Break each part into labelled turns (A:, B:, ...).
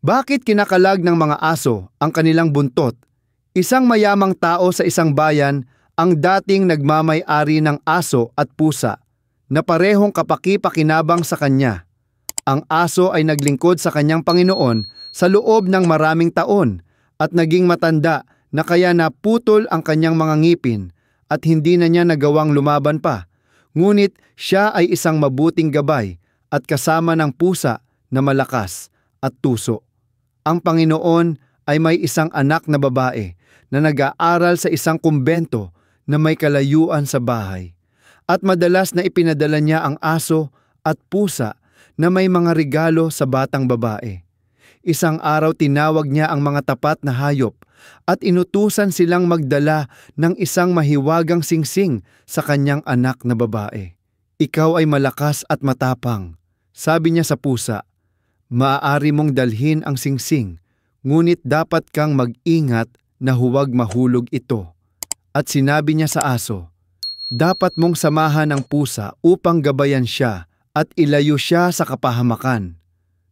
A: Bakit kinakalag ng mga aso ang kanilang buntot? Isang mayamang tao sa isang bayan ang dating nagmamay-ari ng aso at pusa na parehong kapaki-pakinabang sa kanya. Ang aso ay naglingkod sa kanyang Panginoon sa loob ng maraming taon at naging matanda na kaya naputol ang kanyang mga ngipin at hindi na niya nagawang lumaban pa. Ngunit siya ay isang mabuting gabay at kasama ng pusa na malakas at tuso. Ang Panginoon ay may isang anak na babae na nag-aaral sa isang kumbento na may kalayuan sa bahay. At madalas na ipinadala niya ang aso at pusa na may mga regalo sa batang babae. Isang araw tinawag niya ang mga tapat na hayop at inutusan silang magdala ng isang mahiwagang singsing sa kanyang anak na babae. "Ikaw ay malakas at matapang," sabi niya sa pusa. "Maaari mong dalhin ang singsing, ngunit dapat kang mag-ingat na huwag mahulog ito." At sinabi niya sa aso, "Dapat mong samahan ang pusa upang gabayan siya at ilayo siya sa kapahamakan."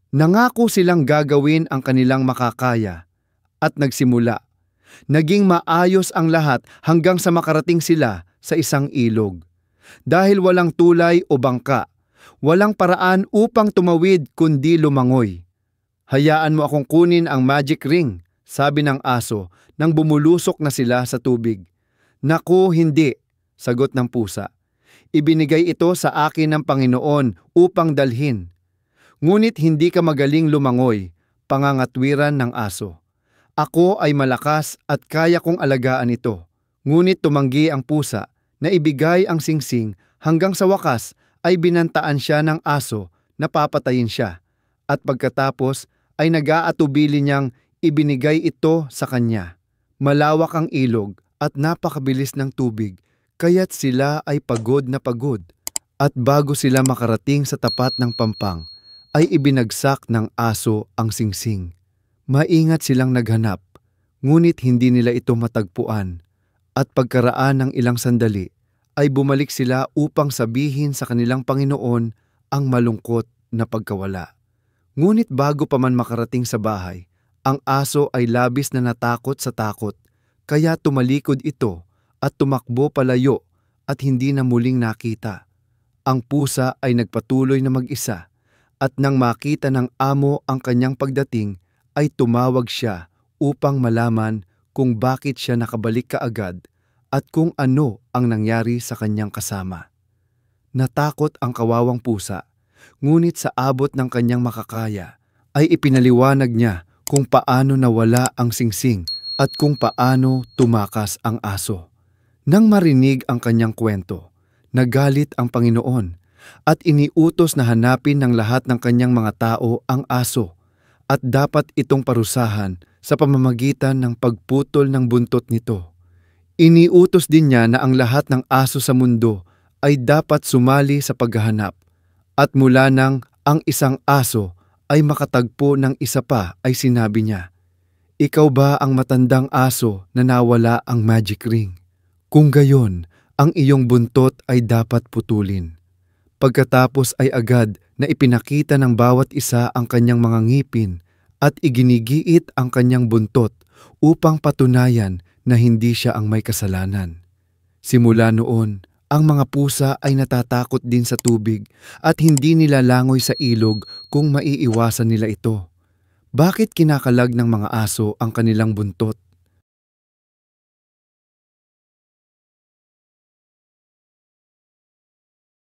A: Nangako silang gagawin ang kanilang makakaya at nagsimula. Naging maayos ang lahat hanggang sa makarating sila sa isang ilog. Dahil walang tulay o bangka, walang paraan upang tumawid kundi lumangoy. "Hayaan mo akong kunin ang magic ring," sabi ng aso nang bumulusok na sila sa tubig. "Naku, hindi," sagot ng pusa. "Ibinigay ito sa akin ng Panginoon upang dalhin." "Ngunit hindi ka magaling lumangoy," pangangatwiran ng aso. "Ako ay malakas at kaya kong alagaan ito." Ngunit tumanggi ang pusa na ibigay ang singsing hanggang sa wakas ay binantaan siya ng aso na papatayin siya. At pagkatapos ay nag-aatubili niyang ibinigay ito sa kanya. Malawak ang ilog at napakabilis ng tubig, kaya't sila ay pagod na pagod. At bago sila makarating sa tapat ng pampang, ay ibinagsak ng aso ang singsing. Maingat silang naghanap, ngunit hindi nila ito matagpuan. At pagkaraan ng ilang sandali, ay bumalik sila upang sabihin sa kanilang Panginoon ang malungkot na pagkawala. Ngunit bago pa man makarating sa bahay, ang aso ay labis na natakot sa takot, kaya tumalikod ito at tumakbo palayo at hindi na muling nakita. Ang pusa ay nagpatuloy na mag-isa, at nang makita ng amo ang kanyang pagdating, ay tumawag siya upang malaman kung bakit siya nakabalik kaagad at kung ano ang nangyari sa kanyang kasama. Natakot ang kawawang pusa, ngunit sa abot ng kanyang makakaya, ay ipinaliwanag niya kung paano nawala ang singsing at kung paano tumakas ang aso. Nang marinig ang kanyang kwento, nagalit ang Panginoon at iniutos na hanapin ng lahat ng kanyang mga tao ang aso at dapat itong parusahan sa pamamagitan ng pagputol ng buntot nito. Iniutos din niya na ang lahat ng aso sa mundo ay dapat sumali sa paghahanap at mula nang ang isang aso ay makatagpo ng isa pa ay sinabi niya, "Ikaw ba ang matandang aso na nawala ang magic ring? Kung gayon, ang iyong buntot ay dapat putulin." Pagkatapos ay agad na ipinakita ng bawat isa ang kanyang mga ngipin at iginigiit ang kanyang buntot upang patunayan na hindi siya ang may kasalanan. Simula noon, ang mga pusa ay natatakot din sa tubig at hindi nila langoy sa ilog kung maiiwasan nila ito. Bakit kinakalag ng mga aso ang kanilang buntot?